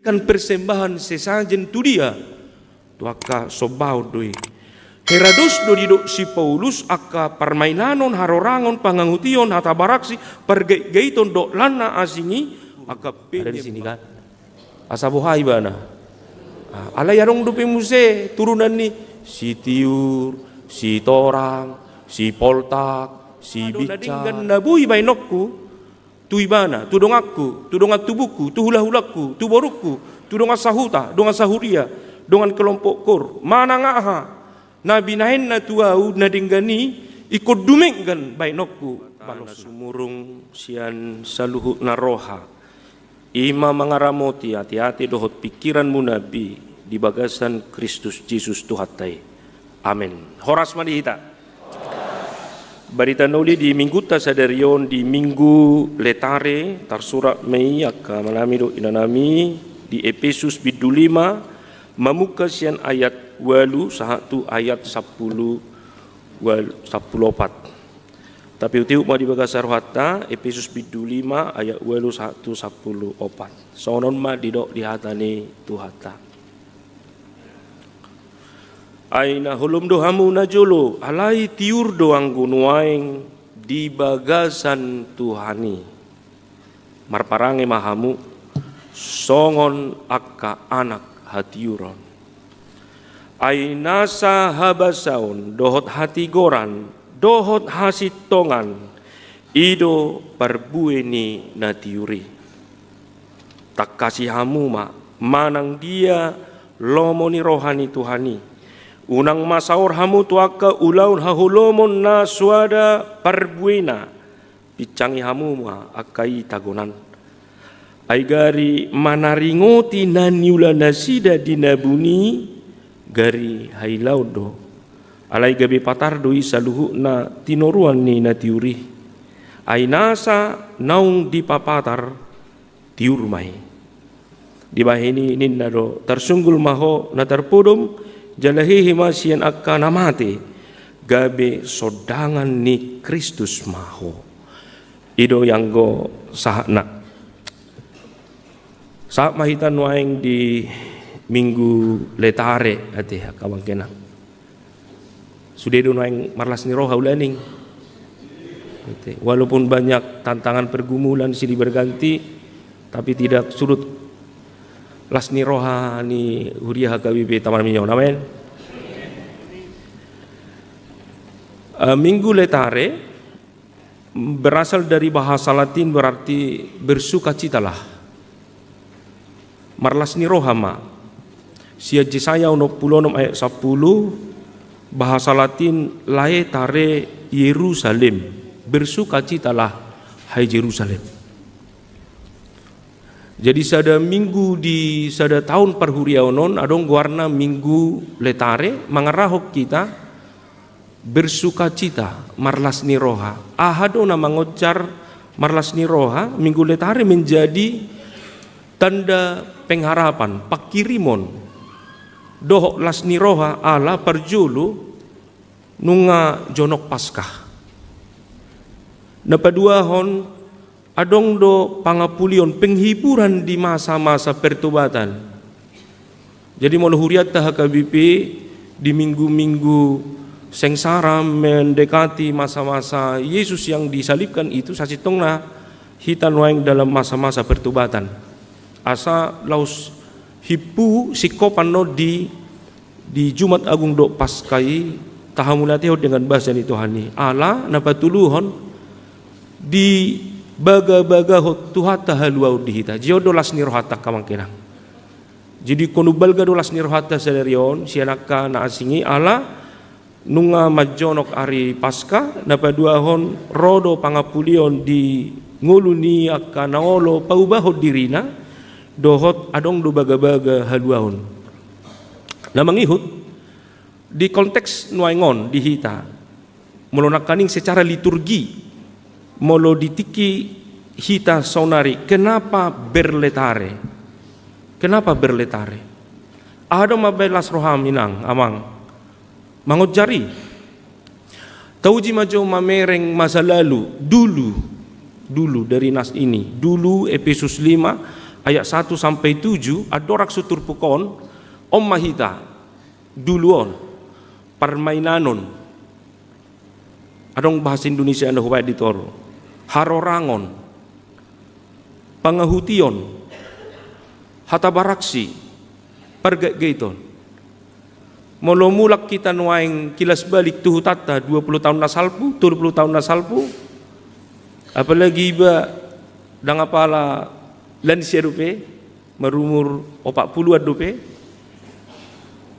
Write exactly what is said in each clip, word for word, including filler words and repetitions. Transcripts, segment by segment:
Kan persembahan sesajen tu dia, tu angka sombaon do i. Hera dos do didok si Paulus angka parmainanon, harorangon, pangangution, hata baraksi, pargaitgaiton dohot na asing i, angka pe- Ada di sini kan? Asa boha ibana. Ah, alai adong dope muse turunan ni Sitiur, Sitorang, Sipoltak, Sibinca. Adong na denggan na boi baenonku tu ibana, tu donganku, tu dongan tubungku, tu hulahulangku, tu borungku, tu dongan sahuta, dongan sahuria, dongan kelompok koor, manang aha na binahenna tu ahu na denggan i, ingkon dumenggan baenonku. Balosan na sumurung sian saluhutna roha, i ma mangaramoti ateate dohot pingkiranmuna be di bagasan Kristus Jesus Tuhanta i. Amen. Horas ma di hita. Barita na uli di minggunta sadari on, di Minggu Letare, tarsurat ma i angka amanami dohot inanami, di Epesus bindu lima, mamungka sian ayat ualu sahat tu ayat sampulu ual-, sampulu opat. Tapiutihut ma di bagasan rohanta, Epesus bindu lima ayat ualu sahat tu sampulu opat. Songon on ma didok di hata ni Tuhanta. Ai na holom do hamu najolo, alai tiur do anggo nuaeng di bagasan Tuhan i. Marparange ma hamu songon angka anak hatiuron. Ai nasa habasaon dohot hatigoran dohot hasintongan, i do parbue ni na tiur i. Tangkasi hamu ma manang dia lomo ni roha ni Tuhan i. Unang ma saor hamu tu angka ulaon haholomon na soada parbuena. Pincangi hamu ma angka i tagonan. Ai gari manaringoti na niula nasida di na buni, gari hailaon do. Alai gabe patar do i saluhutna tinoruan ni na tiur i. Ai nasa naung dipapatar, tiur ma i. Dibahen i ninna do, tarsunggul ma ho na tarpodom, jala hehe ma sian angka na mate, gabe sondangan ni Kristus ma ho. I do i anggo sahatna. Sahat ma hita nuaeng di Minggu Letare, ate, angka amang inang. Sude do nuaeng marlas ni roha ulaning. Walaupun banyak tantangan, pergumulan silih berganti, tapi tidak surut las ni roha ni huria H K B P Taman Minion. Amin. Eh, Minggu Letare berasal dari bahasa Latin, berarti bersukacitalah. Marlas ni roha ma. Sian Jesaya onom pulu onom ayat sampulu, bahasa Latin, Laetare Ierusalem, bersukacitalah, hai Jerusalem. Jadi, sada minggu di sada taon parhuriaon on, adong goarna Minggu Letare, mangarahon hita bersukacita, marlas ni roha. Aha do na mangonjar marlas ni roha? Minggu Letare menjadi tanda pengharapan, pangkirimon dohot las ni roha ala parjolo nunga jonok Paskah. Na paduahon, adong do pangampulion, penghiburan di masa-masa pertobatan. Jadi, molo hurianta H K B P di minggu-minggu sengsara mendekati masa-masa Yesus yang disalibkan itu, sasintongna hita nuaeng dalam masa-masa pertobatan. Asa laos himpu singkopan on di, di Jumat Agung dohot Paskah i, tahamauliatehon dengan basa ni Tuhan i. Ala na patoluhon, dibagabagahon Tuhanta haluaon di hita. Jolo do las ni rohanta, angka amang inang. Jadi, ingkon umbalga do las ni rohanta sadari on sian angka na asing i, ala nunga manjonok ari Paskah. Na paduahon, ro do pangampulion di ngolu ni angka na olo paubahon dirina, dohot adong do bagabaga haluaon. Na mangihut, di konteks nuaeng on di hita, molo nangkaning secara liturgi, molo di tingki hita saonari, kenapa berletare? Kenapa berletare? Aha do mambahen las roham, inang, amang? Mangonjar i. Tauji ma jo mamereng masa lalu, dulu, dulu dari nas ini, dulu Epesus lima ayat satu sampai tujuh, andorang so turpuk on, on ma hita, dulu on, parmainanon. Adong bahasa Indonesia na hubaen di toru. Harorangon, pangahution, hata baraksi, pargaitgaiton. Molo mulak hita nuaeng kilas balik tu hutanta dua puluh taon na salpu, tolu puluh taon na salpu, apalagi iba ndang apala lansia dope, marumur opat puluhan dope,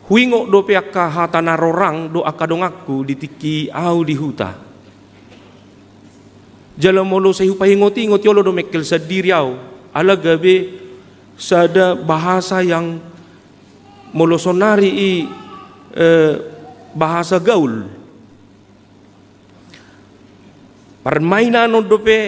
huingot dope angka hata na rorang dohot angka donganku di tingki ahu di huta. Jala molo sai hupaingot-ingot, olo do mengkel sandiri ahu, ala gabe sada bahasa yang molo sonari i, eh, bahasa gaul. Parmainanon dope,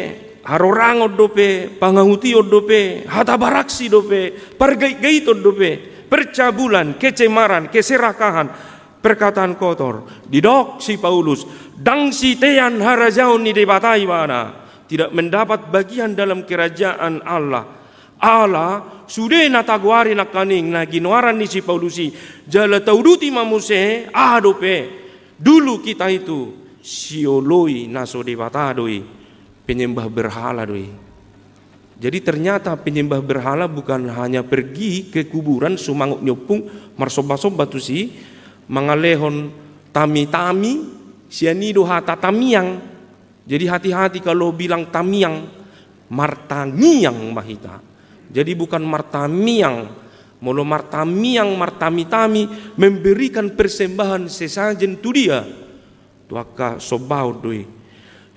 harorangon dope, pangahution dope, hata baraksi dope, pargaitgaiton dope, percabulan, kecemaran, keserakahan, perkataan kotor. Didok si Paulus, ndang sitean harajaon ni Debata ibana, tidak mendapat bagian dalam kerajaan Allah. Ala sude na tagoari nangkaning na ginoaran ni si Paulus i, jala tauduti ma muse, aha dope, dulu kita itu sioloi na so Debata do i, penyembah berhala do i. Jadi ternyata penyembah berhala bukan hanya pergi ke kuburan sumangot ni ompung, marsomba-somba tusi, mangalehon tami-tami, sian i do hata tamiang. Jadi hati-hati kalau bilang tamiang, martangiang ma hita. Jadi bukan martamiang. Molo martamiang, martami-tami, memberikan persembahan sesajen tu dia, tu angka sombaon do i.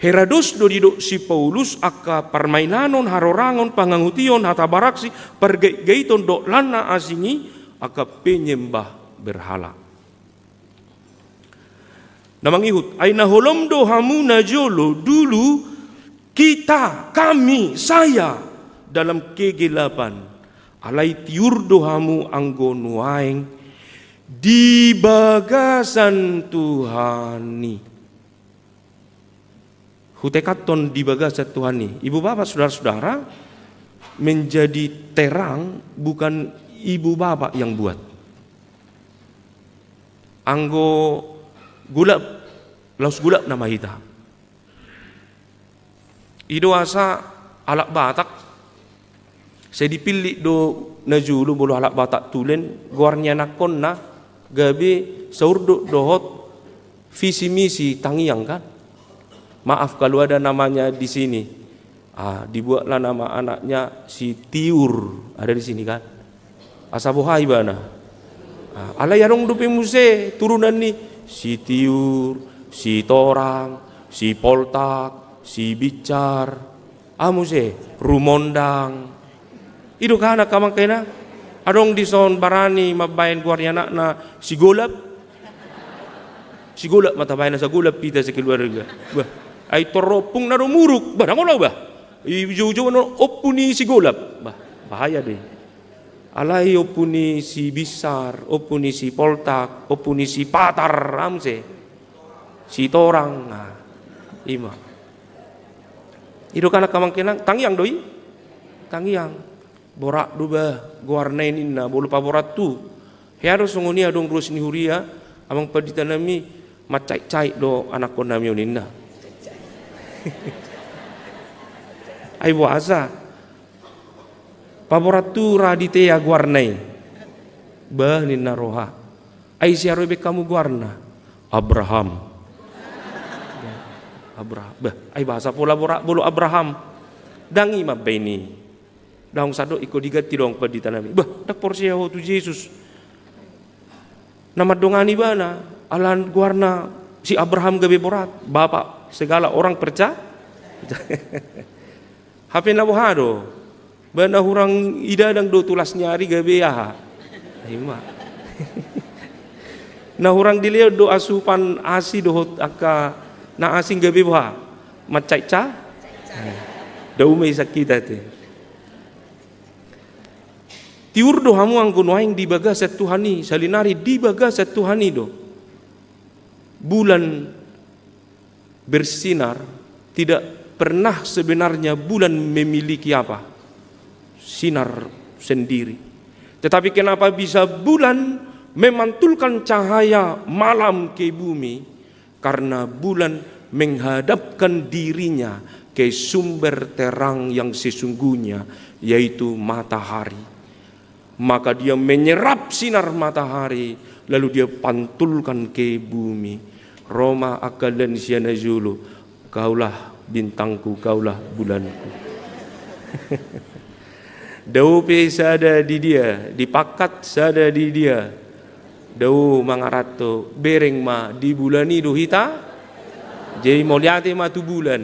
Hera dos do didok si Paulus angka parmainanon, harorangon, pangahution, hata baraksi, pargaitgaiton dohot lan na asing i, angka penyembah berhala. Na mangihut, ai na holom do hamu najolo, dulu, kita, kami, saya, dalam kegelapan. Alai tiur do hamu anggo nuaeng di bagasan Tuhan i. Hutekanhon di bagasan Tuhan i. Ibu bapak, saudara-saudara, menjadi terang bukan ibu bapak yang buat. Anggo golap, laos golap nama hita. I do asa halak Batak, sai dipillit do najolo molo halak Batak tulen, goar ni anakkonna gabe saurdot dohot visi misi tangiang, kan? Maaf kalau ada namanya di sini. Ah, dibuatlah nama anaknya si Tiur. Ada di sini, kan? Asa boha ibana. Ah, alai adong dope muse turunan ni si Tiur, si Torang, si Poltak, si Bicar. Ah, muse Rumondang. I do kan angka amang inang? Adong dison barani mambaen goar ni anakna si Golap. Si Golap ma tabaen, asa golap hita sekeluarga. Bah, ai tor ompungna do muruk. Bah, ndang olo, bah. Ijoujou na ompu ni si Golap. Bah, bahaya do i. Alai ompu ni si Binsar, ompu ni si Poltak, ompu ni si Patar, ah, muse. Si Torang, nah, i ma. I do kan angka amang inang, tangiang do i? Tangiang. Borat do bah goarna i ninna, molo paborat tu. Hea do songon i adong ruas ni huria, amang pandita nami, mancait-cait do anakkon nami on ninna. Ai boasa? Paborat tu Raditya goarna i. Bah, ninna roha. Ai ise ro ibaen hamu goarna? Abraham. Abraham. Bah, ai boasa pola borat molo Abraham? Ndang i mambaen i. Ndang sandok ingkon diganti do, amang pandita nami. Bah, ndang porsea ho tu Jesus. Na mandongani ibana, ala goarna si Abraham gabe borat, bapak segala orang perca-, hape na boha do? Bah, na hurang idadang do tu las ni ari gabe aha? I ma. Na hurang dilehon do asupan asi dohot angka na asing gabe boha? Mancait-ca-, daume i sangkita te. Tiur do hamu anggo nuaeng di bagasan Tuhan i, salinari di bagasan Tuhan i do. Bulan bersinar, tidak pernah sebenarnya bulan memiliki apa? sinar sendiri. Tetapi kenapa bisa bulan memantulkan cahaya malam ke bumi? Karena bulan menghadapkan dirinya ke sumber terang yang sesungguhnya, yaitu matahari. Maka dia menyerap sinar matahari, lalu dia pantulkan ke bumi. Ro ma angka lansia na jolo, kaulah bintangku, kaulah bulanku. Dao pe sada di dia, di pangkat sada di dia. Dao mangaranto, bereng ma di bulan i do hita. Jadi mauliate ma tu bulan.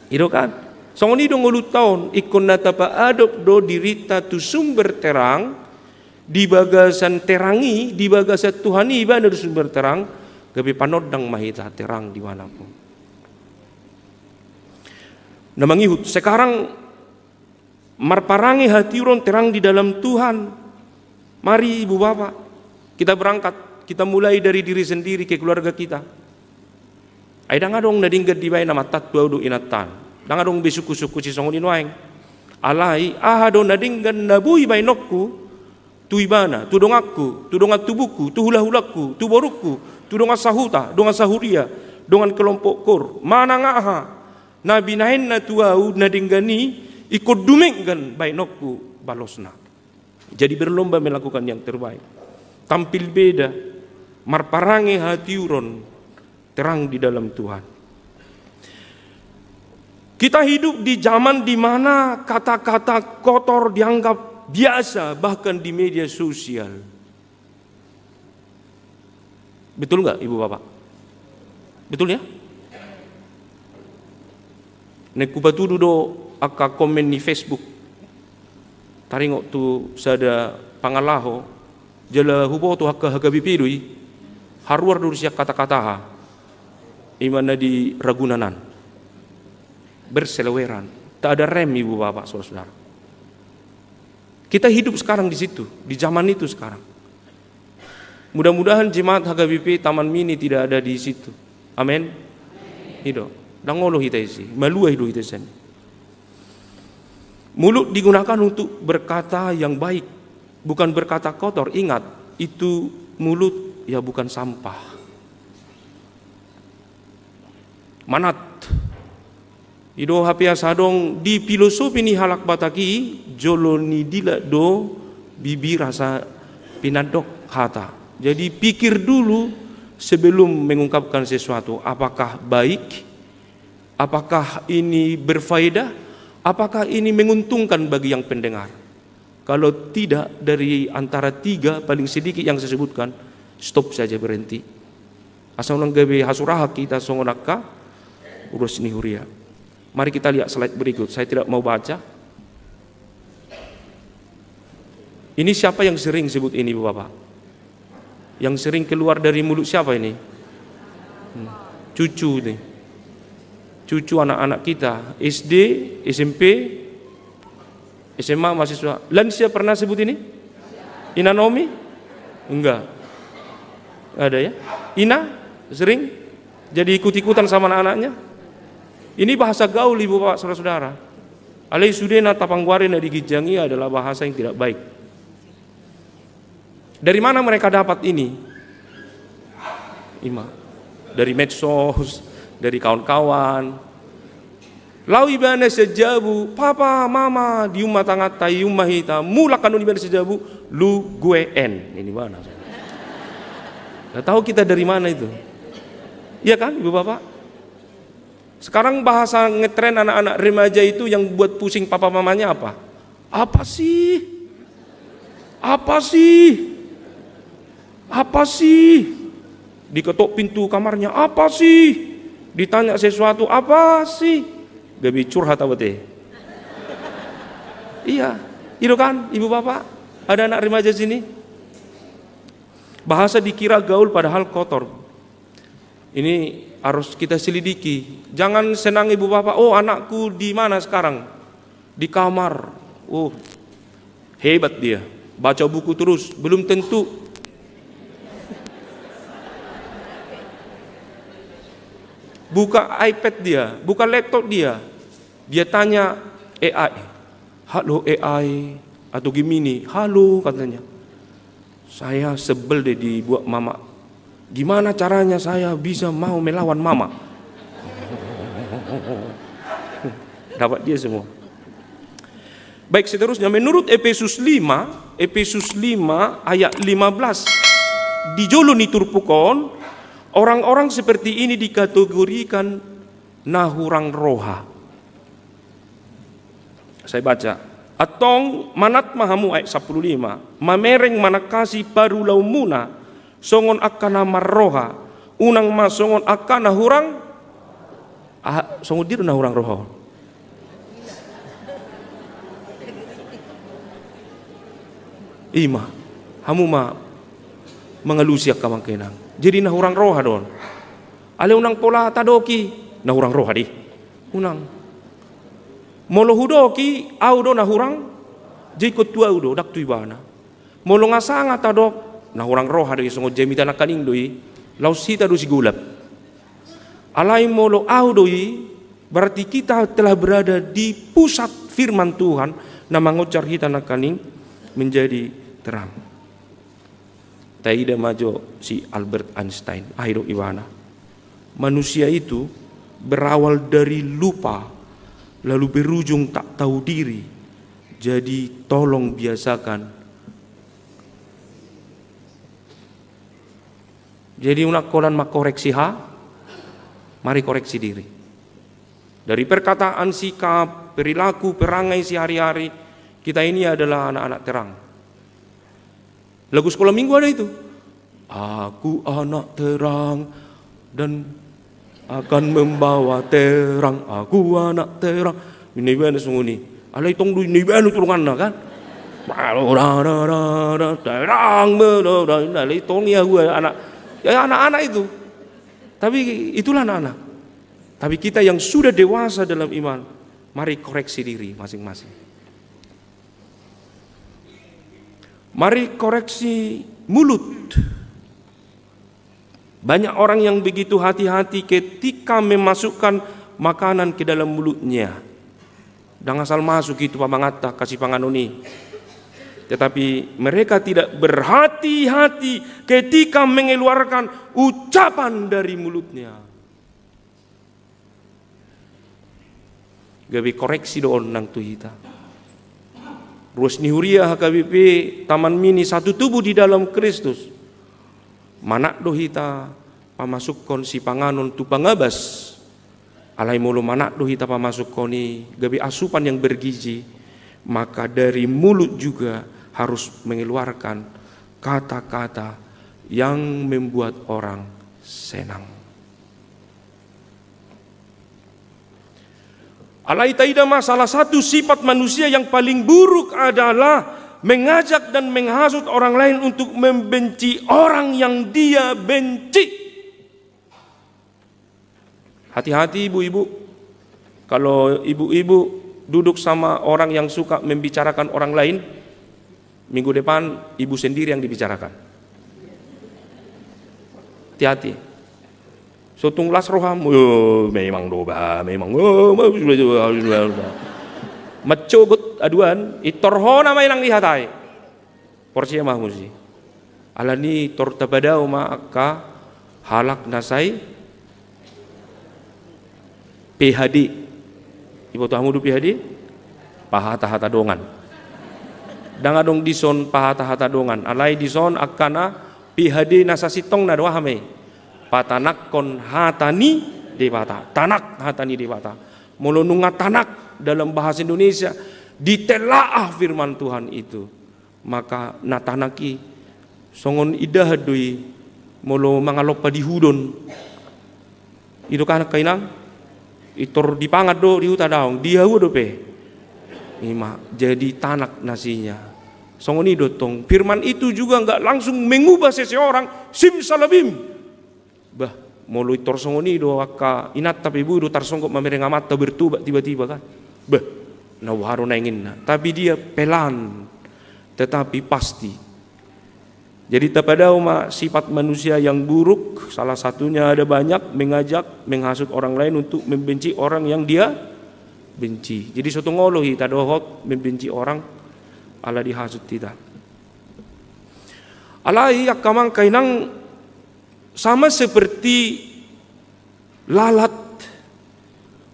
I do kan? Songon i do ngolunta on, ingkon na tapaadop do dirinta tu sumber terang, di bagasan terang i, di bagasan Tuhan i, ibana do sumber terang, gabe panondang ma hita terang di mana pun. Na mangihut, sekarang marparange hatiuron terang di dalam Tuhan. Mari ibu bapak, kita berangkat, kita mulai dari diri sendiri ke keluarga kita. Ai ndang adong na denggan dibaen, amantan tu ahu dohot inantan. Ndang adong be sungkun-sungkun sisongon i nuaeng. Alai aha do na denggan na boi baenonku tu ibana, tu donganku, tu dongan tubungku, tu hulahulangku, tu borungku, tu dongan sahuta, dongan sahuria, dongan kelompok koor, manang aha na binaenna tu ahu na denggan i, ingkon dumenggan baenonku balosna. Jadi berlomba melakukan yang terbaik. Tampil beda, marparange hatiuron, terang di dalam Tuhan. Kita hidup di zaman di mana kata-kata kotor dianggap biasa, bahkan di media sosial. Betul nggak, ibu bapak? Betul ya? Naeng hupatudu do angka komen ni Facebook. Taringot tu sada pangalaho, jala huboto angka H K B P do i, haruar do sian kata-kata aha, i ma na di Ragunan an. Berseleweran. Tak ada rem, ibu bapak, saudara-saudara. Kita hidup sekarang di situ, di zaman itu sekarang. Mudah-mudahan jemaat H K B P Taman Mini tidak ada di situ. Amin. I do. Ndang olo hita isi, malua i do hita sian i. Mulut digunakan untuk berkata yang baik, bukan berkata kotor. Ingat, itu mulut ya bukan sampah. Manat. I do hape asa adong di filosofi ni halak Batak i, jolo ni dilat do bibir asa pinandok hata. Jadi pikir dulu sebelum mengungkapkan sesuatu, apakah baik, apakah ini berfaedah, apakah ini menguntungkan bagi yang pendengar. Kalau tidak dari antara tiga paling sedikit yang saya sebutkan, stop saja, berhenti. Asa unang gabe hasurahan hita songon angka ulos ni huria. Mari kita lihat slide berikut. Saya tidak mau baca. Ini siapa yang sering sebut ini, Ibu Bapak? Yang sering keluar dari mulut siapa ini? Hmm. Cucu ini. Cucu anak-anak kita, S D, S M P, S M A, mahasiswa. Lansia pernah sebut ini? Ina Nomi? Enggak. Ada ya? Ina sering jadi ikut-ikutan sama anak-anaknya? Ini bahasa gaul, Ibu Bapak, saudara-saudara. Alai sude na tapanggoari na di ginjang i adalah bahasa yang tidak baik. Dari mana mereka dapat ini? I ma. Dari medsos, dari kawan-kawan. Laho ibana sian jabu, papa, mama, di uma tanganta, di uma hita, mulak annon ibana sian jabu, lu gue en. Ini mana? Nggak tahu kita dari mana itu. Iya kan, ibu bapak? Sekarang bahasa ngetren anak-anak remaja itu yang buat pusing papa mamanya apa? Apa sih? Apa sih? Apa sih? Diketok pintu kamarnya, apa sih? Ditanya sesuatu, apa sih? Gabe curhat apa teh? Iya, itu kan, ibu bapak, ada anak remaja sini. Bahasa dikira gaul padahal kotor. Ini harus kita selidiki. Jangan senang ibu bapak, "Oh, anakku di mana sekarang?" "Di kamar." "Oh, hebat dia. Baca buku terus." Belum tentu. Buka iPad dia, buka laptop dia. Dia tanya A I. Halo A I atau Gemini, halo katanya. Saya sebel deh dibuat mama. Gimana caranya saya bisa mau melawan mama? Dapat dia semua. Baik, seterusnya, menurut Efesus lima, Efesus lima ayat lima belas, di jolo ni turpuk on, orang-orang seperti ini dikategorikan na hurang roha. Saya baca. Antong manat ma hamu, ayat sampulu lima, mamereng manangkasi parulaonmuna songon angka na marroha, unang ma songon angka na hurang. Ah, songon dia do na hurang roha on. Ima, hamu ma mangalusi angka amang inang. Jadi na hurang roha do on. Alai unang pola tadok i na hurang roha deh. Unang. Molo hudok i, au do na hurang, jadi ingkon tu au do, ndang tu ibana. Molo nga sanga tadok, na hurang roha do i, songon jamita nangkaning do i, laos hita do sigolap. Alai molo au do i, berarti kita telah berada di pusat firman Tuhan, na mangonjar hita nangkaning menjadi terang. Taida ma jo si Albert Einstein, aha didok ibana? Manusia itu berawal dari lupa, lalu berujung tak tahu diri. Jadi tolong biasakan. Jadi unang holan mangkoreksi ha, mari koreksi diri. Dari perkataan, sikap, perilaku, perangai sehari-hari, kita ini adalah anak-anak terang. Lagu sekolah minggu ada itu. Aku anak terang dan akan membawa terang. Aku anak terang. Ini bana songon i. Alai tong do ini bana turunganna kan. Terang, alai tong ya gua anak. Ya anak-anak itu. Tapi itulah anak-anak. Tapi kita yang sudah dewasa dalam iman, mari koreksi diri masing-masing. Mari koreksi mulut. Banyak orang yang begitu hati-hati ketika memasukkan makanan ke dalam mulutnya. Ndang asal masuk itu pamanganta, kasi panganon i. Tetapi mereka tidak berhati-hati ketika mengeluarkan ucapan dari mulutnya. Gabe koreksi do on nang tu hita. Ruas ni huria H K B P Taman Mini Satu Tubuh di Dalam Kristus. Manat do hita pamasukkon sipanganon tu pangabas. Alai molo manat do hita pamasukkon i gabe asupan yang bergizi, maka dari mulut juga harus mengeluarkan kata-kata yang membuat orang senang. Alai taida ma, salah satu sifat manusia yang paling buruk adalah mengajak dan menghasut orang lain untuk membenci orang yang dia benci. Hati-hati ibu-ibu, kalau ibu-ibu duduk sama orang yang suka membicarakan orang lain, minggu depan ibu sendiri yang dibicarakan. Hati-hati. So tung las roham, "Yo, memang do ba, memang, oh, ma-, sudah, sudah, sudah, sudah." Mancogot aduan, intor ho nama inang dihatai. Porsea ma hamu tusi. Alani tor tapadao ma angka halak na sai P H D. Iboto hamu do P H D? Pahata-hata dongan. Ndang adong dison pahata-hata dongan. Alai dison angka na P H D na sasintongna do, aha ma i? Patanakkon hata ni Debata. Tanak hata ni Debata. Molo nunga tanak dalam bahasa Indonesia, ditelaah firman Tuhan itu. Maka na tanak i songon indahan do i molo mangalompa di hudon. I do kan angka inang, intor dipangan do di huta daong, di hau dope. Ima jadi tanak nasina. Songon i do tong. Firman itu juga nggak langsung mengubah seseorang simsalabim. Bah, molo intor songon i do angka inanta pe, boi do tarsonggot mamereng amanta bertobat tiba-tiba kan. Bah, na boha do na inginna. Tapi dia pelan, tetapi pasti. Jadi tapadao ma sifat manusia yang buruk, salah satunya, ada banyak, mengajak, menghasut orang lain untuk membenci orang yang dia benci. Jadi so tung olo hita dohot membenci orang ala dihasut hita. Alai angka amang inang, sama seperti lalat,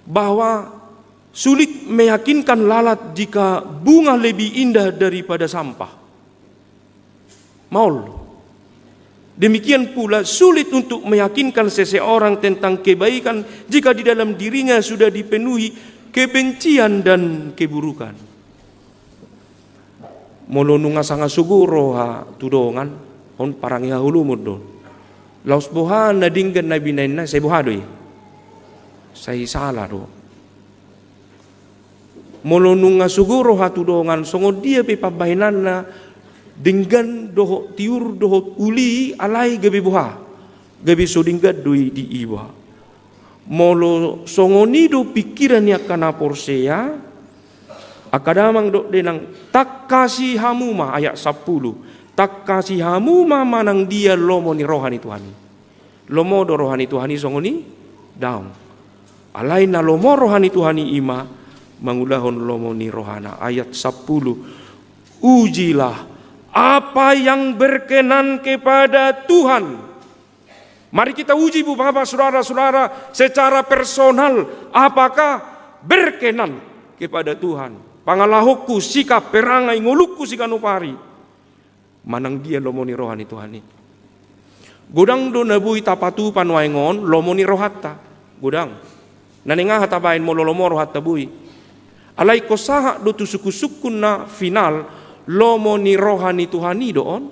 bahwa sulit meyakinkan lalat jika bunga lebih indah daripada sampah. Maol. Demikian pula sulit untuk meyakinkan seseorang tentang kebaikan jika di dalam dirinya sudah dipenuhi kebencian dan keburukan. Molo nunga sanga sogo roha tu dongan, on parange haholomon do on. Laos boha na denggan na binahenna, sai boha do i? Sai sala do. Molo nunga sogo roha tu dongan, songon dia pe pambahenanna, denggan dohot tiur dohot uli, alai gabe boha? Gabe so denggan do i diiba. Molo songon i do pikiran ni angka na porsea, angka damang dohot dainang, tangkasi hamu ma, ayat sampulu, tangkasi hamu ma manang dia lomo ni roha ni Tuhan i. Lomo do roha ni Tuhan i songon i? Daong. Alai na lomo roha ni Tuhan i, i ma mangulahon lomo ni rohana. Ayat sampulu, ujilah apa yang berkenan kepada Tuhan. Mari kita uji, ibu bapak, saudara-saudara, secara personal, apakah berkenan kepada Tuhan pangalahonku, sikap, perangai, ngolungku siganup ari, manang dia lomo ni roha ni Tuhan i. Godang do na boi tapatupa nuaeng on lomo ni rohanta. Godang. Na naeng aha tabaen molo lomo rohanta boi? Alai ingkon sahat do tu sungkun-sungkun na final, lomo ni roha ni Tuhan i do on.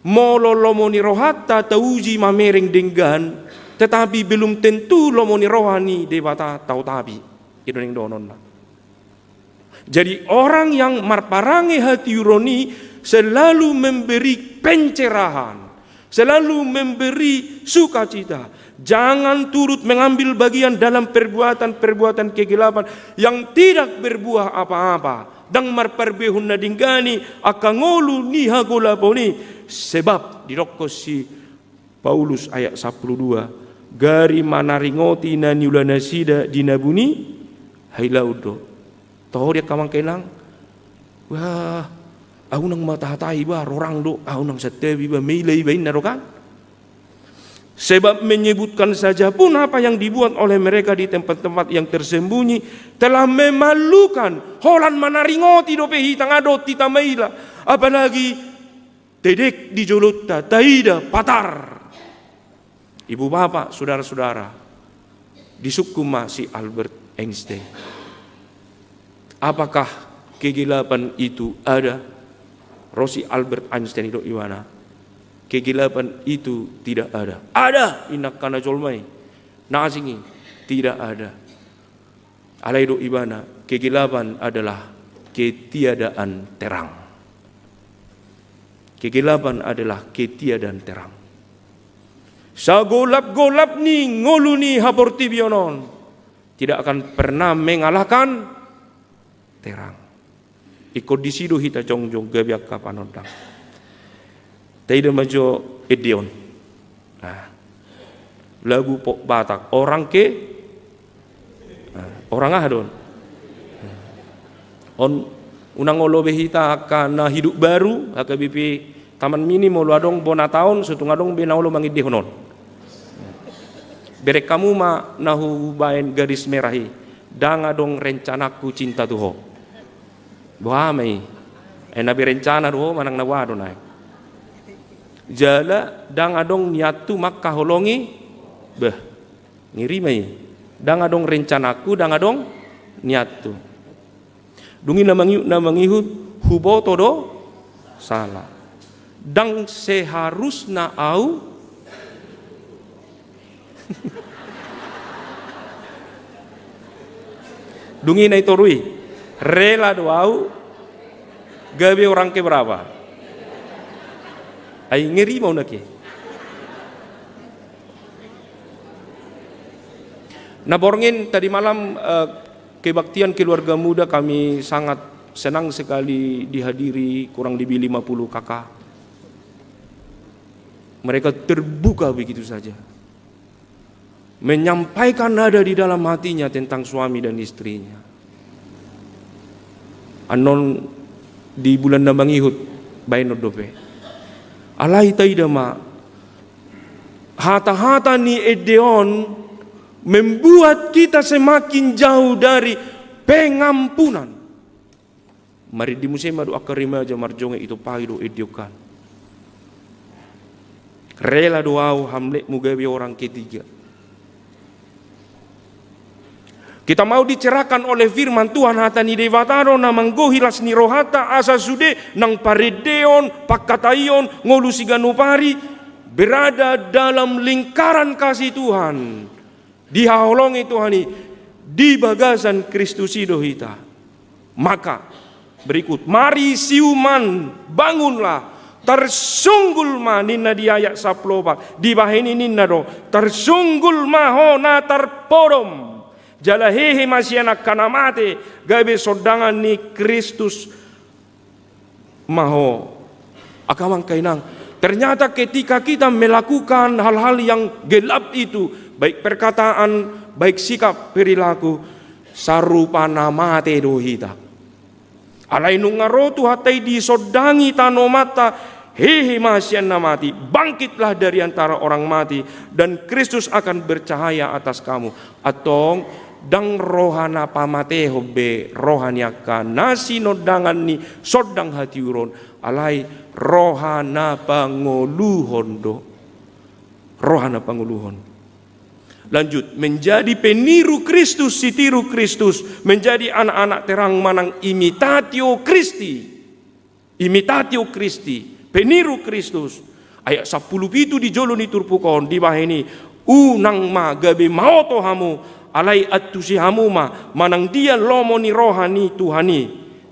Molo lomo ni rohanta tauji mamereng denggan, tetapi belum tentu lomo ni roha ni Debata taotapi. I do naeng dohononna. Jadi orang yang marparange hatiuron i selalu memberi pencerahan, selalu memberi sukacita. Jangan turut mengambil bagian dalam perbuatan-perbuatan kegelapan yang tidak berbuah apa-apa. Ndang marparbue na denggan i angka ngolu ni hagolapon i, sebab didokkon si Paulus ayat sampulu dua, gari manaringoti na niula nasida di na buni hailaon do. Toho di angka amang inang, wah, ahu nang matahatai ba, rorang do, ahu nang santabi ba, maila iba, inna do kan? Sebab menyebutkan saja pun apa yang dibuat oleh mereka di tempat-tempat yang tersembunyi telah memalukan. Holan manaringoti dope hita nga dohot hita maila, apalagi tedek di jolonta, taida patar. Ibu bapak, saudara-saudara, disungkun ma si Albert Einstein. Apakah kegelapan itu ada? Ro si Albert Einstein, didok ibana, kegelapan itu tidak ada. Ada, inna angka na jolma i, na asing i, tidak ada. Alai didok ibana, kegelapan adalah ketiadaan terang. Kegelapan adalah ketiadaan terang. Sagolap-golap ni ngolu ni haportibion on tidak akan pernah mengalahkan terang. Ingkon disi do hita jongjong gabe angka panondang. Taida ma jo ende on. Nah, lagu pop Batak, orang ke, nah, orang aha do on? On, unang olo be hita angka na hidup baru, H K B P Taman Mini, molo adong bona taon, so tung adong be na olo mangendehon on. Bereng hamu ma na hubaen garis merah i, ndang adong rencanangku cinta tu ho. Boha ma i? Ai na berencana do ho manang na boha do na i? Jala ndang adong niathu mangkaholongi, beh, ngeri ma i. Ndang adong rencanangku, ndang adong niathu. Dung i na mangihut, na mangihut, huboto do sala. Ndang seharusna ahu. Dung i na i toru i, rela do ahu gabe orang keberapa? Ai ngeri ma unang i. Na borngin tadi malam, eh, kebaktian keluarga muda, kami sangat senang sekali dihadiri kurang lebih lima puluh K K. Mereka terbuka begitu saja. menyampaikan ada di dalam hatinya tentang suami dan istrinya. Annon di bulan na mangihut baenon dope. Alai taida ma, hata-hata ni ende on membuat kita semakin jauh dari pengampunan. Maridi muse ma do angka remaja marjonok, ito pai do ende on kan. Rela do au hamletmu gabe orang ketiga. Kita mau dicerahkan oleh firman Tuhan, hata ni Debata do na manggohi las ni rohanta, asa sude nang parendeon, pangkataion, ngolu siganup ari, berada dalam lingkaran kasih Tuhan. Dihaholongi Tuhan i, di bagasan Kristus i do hita. Maka, berikut, mari siuman, bangunlah, tersunggul ma, ninna di ayat sampulu opat, dibahen i ninna do, tersunggul ma ho na tarpodom, jala hehe ma sian angka na mate, gabe sondangan ni Kristus ma ho. Angka amang, angka inang, ternyata ketika kita melakukan hal-hal yang gelap itu, baik perkataan, baik sikap, perilaku, sarupa na mate do hita. Alai nunga ro Tuhanta i, disondangi tanomanta, hehe ma sian na mate, bangkitlah dari antara orang mati, dan Kristus akan bercahaya atas kamu. Antong, ndang roha na pamatehon be roha ni angka na sinondangan ni sondang hatiuron, alai roha na pangoluhon do. Roha na pangoluhon. Lanjut, menjadi peniru Kristus, sitiru Kristus, menjadi anak-anak terang manang imitatio Christi. Imitatio Christi, peniru Kristus. Ayat sampulu pitu di jolo ni turpuk on, dibahen i, unang ma gabe maoto hamu, alai antusi hamu ma manang dia lomo ni roha ni Tuhan i.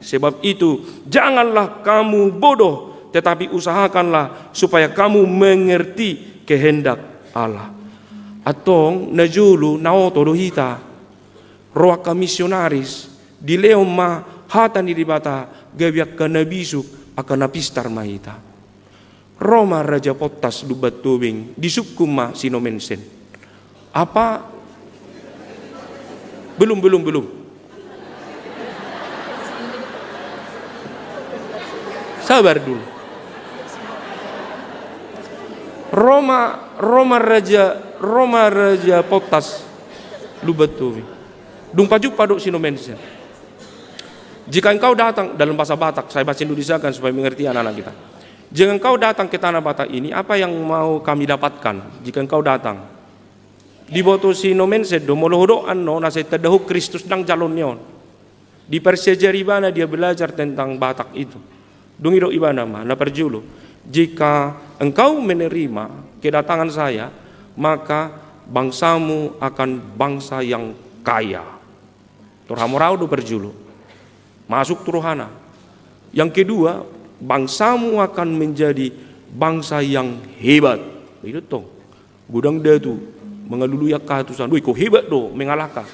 Sebab itu, janganlah kamu bodoh, tetapi usahakanlah supaya kamu mengerti kehendak Allah. Antong, na jolo, na oto do hita. Ro angka misionaris, dilehon ma hata ni Debata, gabe angka na bisuk, angka na pistar ma hita. Ro ma Raja Pontas lumban Tobing, disungkun ma si Nommensen. Apa? Belum, belum, belum. Sabar dulu. Ro ma, ro ma Raja, ro ma Raja Pontas lumban Tobing. Dung pajumpang dohot si Nommensen. Jika engkau datang, dalam bahasa Batak, saya bahasa Indonesia kan supaya mengerti anak-anak kita. Jika engkau datang ke Tanah Batak ini, apa yang mau kami dapatkan? Jika engkau datang, diboto si Nommensen do, molo hudok annon, na sai tanda ho Kristus ndang jaloon ni on. Diparsiajari ibana, dia belajar tentang Batak itu. Dung i didok ibana ma, na parjolo, jika engkau menerima kedatangan saya, maka bangsamu akan bangsa yang kaya. Tor hamoraon do parjolo. Masuk tu rohana. Yang kedua, bangsamu akan menjadi bangsa yang hebat. Itu tong. Godang datu mangalului angka hatusan. Woi, ho hebat do, mengalahkan.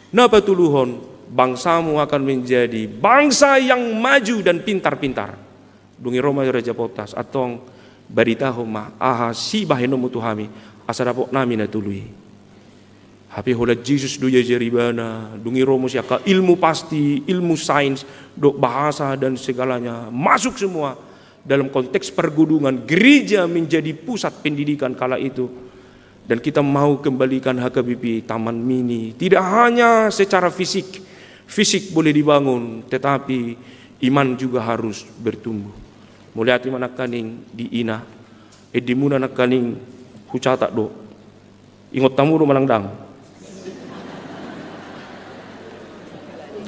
Na patoluhon, bangsamu akan menjadi bangsa yang maju dan pintar-pintar. Dung i ro ma Raja Pontas, antong baritahon ma aha sibahenonmu tu hami, asa dapot nami na tolu i. Hape holan Jesus do diajari ibana, dung i ro muse angka ilmu pasti, ilmu sains, dohot bahasa dan segalanya, masuk semua dalam konteks pergunungan, gereja menjadi pusat pendidikan kala itu. Dan kita mau kembalikan H K B P Taman Mini, tidak hanya secara fisik, fisik boleh dibangun, tetapi iman juga harus bertumbuh. Mauliate ma nangkaning di ina, endemuna nangkaning hucatat do. Ingot hamu do manang ndang?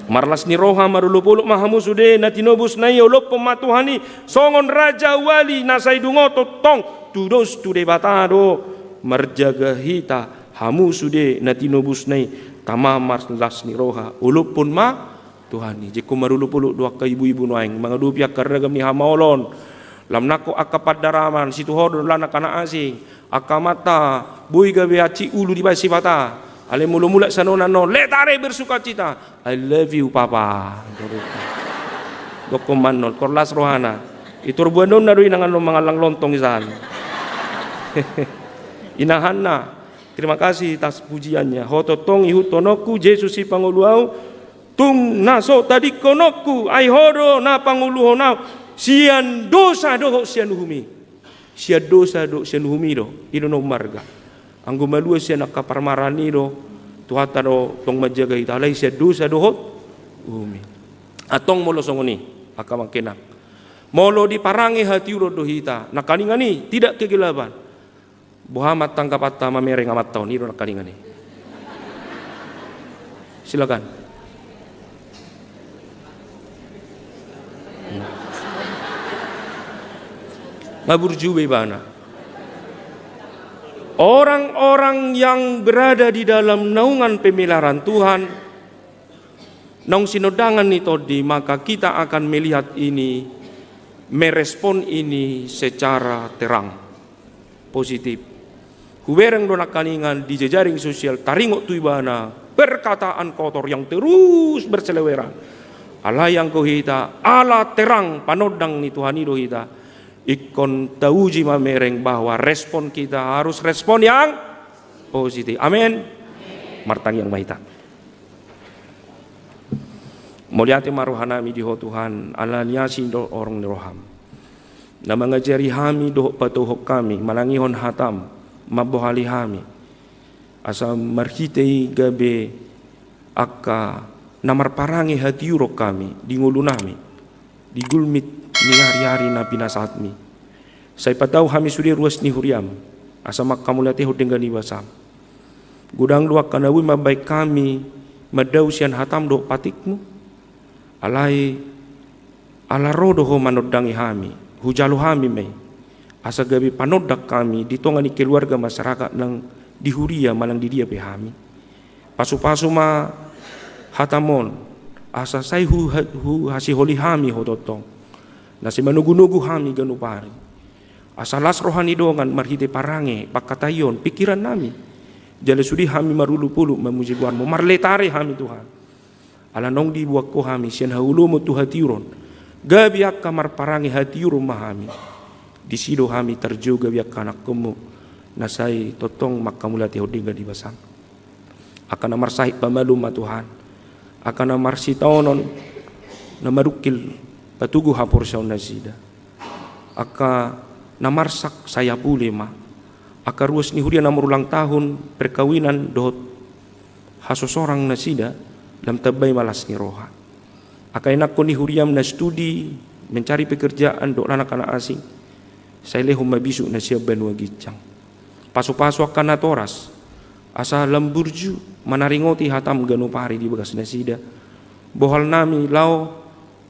Marlas ni roha, marolopolop ma hamu sude na tinobusna i, olophon ma Tuhan i songon raja wali na sai dung oto, tong tudos tu Debata do marjaga hita. Hamu sude na tinobusna i, tama marlas ni roha, olophon ma Tuhan i. Jekko marolopolop do angka ibu-ibu nuaeng mangadopi angka ragam ni hamaolon, lam nangkok angka pandaraman, situhor do lan angka na asing, angka amanta boi gabe hansit ulu dibaen Sipata. Alai molo mulak sian on annon, letare bersukacita. I love you, Papa. Dokkon ma annon, tor las rohana. I tor boanonna do inang annon mangallang lontong i san. Inahanna. Terima kasih atas pujiannya. Ho tongtong ihuthononku, Jesus i pangolu au, tung na so tadingkononku, ai Ho do na pangoluhon au. Sian dosa dohot sian uhum i. Sian dosa dohot sian uhum i do. I do na ummarga. Anggo malua sian angka parmaraan i do, Tuhanta do tong manjaga hita, alai sian dosa dohot uhum i. Antong molo songon i, angka amang inang, molo diparange hatiuron do hita, nangkaningan i, tidak kegelapan. Boha ma tanggapanta mamereng amanta on, i do nangkaningan i. Silakan. Nga burju be ibana. Orang-orang yang berada di dalam naungan pemeliharaan Tuhan, naung sinondangan ni Tondi, maka kita akan melihat ini, merespon ini secara terang, positif. Hubereng do nangkaningan di jejaring sosial, taringot tu ibana perkataan kotor yang terus berseleweran. Alai anggo hita, ala terang panondang ni Tuhan i do hita, ingkon tauji mamereng bahwa respon kita harus respon yang positif. Amin. Martangiang ma hita. Mauliate ma rohanami di Ho Tuhan, ala ni asi dohot horong ni roham, na mangajari hami dohot patuduhon hami, manangihon hatam, mambohali hami, asa marhite i gabe angka na marparange hatiuron hami di ngolunami, di gulmit ni ari-ari na pinasahatmi. Sai patau hami sude ruas ni huriam, asa manghamauliatehon denggan ni basam. Godang do angka na boi mambahen hami mandao sian hatam dohot patikmu. Alai ala ro do Ho manondangi hami, hujalo hami ma i, asa gabe panondang hami di tonga ni keluarga masyarakat nang di huria manang di dia pe hami. Pasupasu ma hatam on, asa sai hu-, huhasiholi hami Ho tongtong, na sai manogunogu hami ganup ari. Asa las roha ni dongan marhite parange, pangkataion, pingkirannami. Jala sude hami marulupulup mamuji goarmu, marletare hami Tuhan. Ala naung diboan Ho hami sian haholomon tu hatiuron, gabe angka marparange hatiuron ma hami. Disi do hami tarjou gabe angka anakkonmu, na sai tongtong manghamauliatehon denggan ni basam. Angka na marsahit pamalum ma Tuhan. Angka na marsitaonon, na madungkil patogu haporseaon nasida. Angka na marsak sai apuli ma. Angka ruas ni huria na marulang tahun perkawinan dohot hasosorang nasida, lam tambai ma las ni roha. Angka inakkon ni huriam na studi, mencari pekerjaan dohot anak-anak asing, sai lehon ma bisuk na sian banua ginjang. Pasupasu angka natoras, asa lam burju manaringoti hatam ganup ari di bagas nasida. Bohalnami laho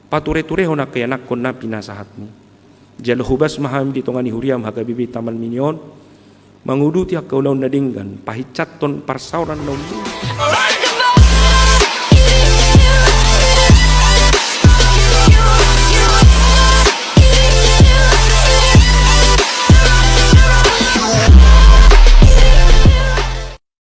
patureturehon angka ianakkon na pinasahatmi. Jala hobas ma hami di tonga ni huriam H K B P Taman Mini on, manguduti angka ulaon na denggan, pahinsathon parsaoran na umliu.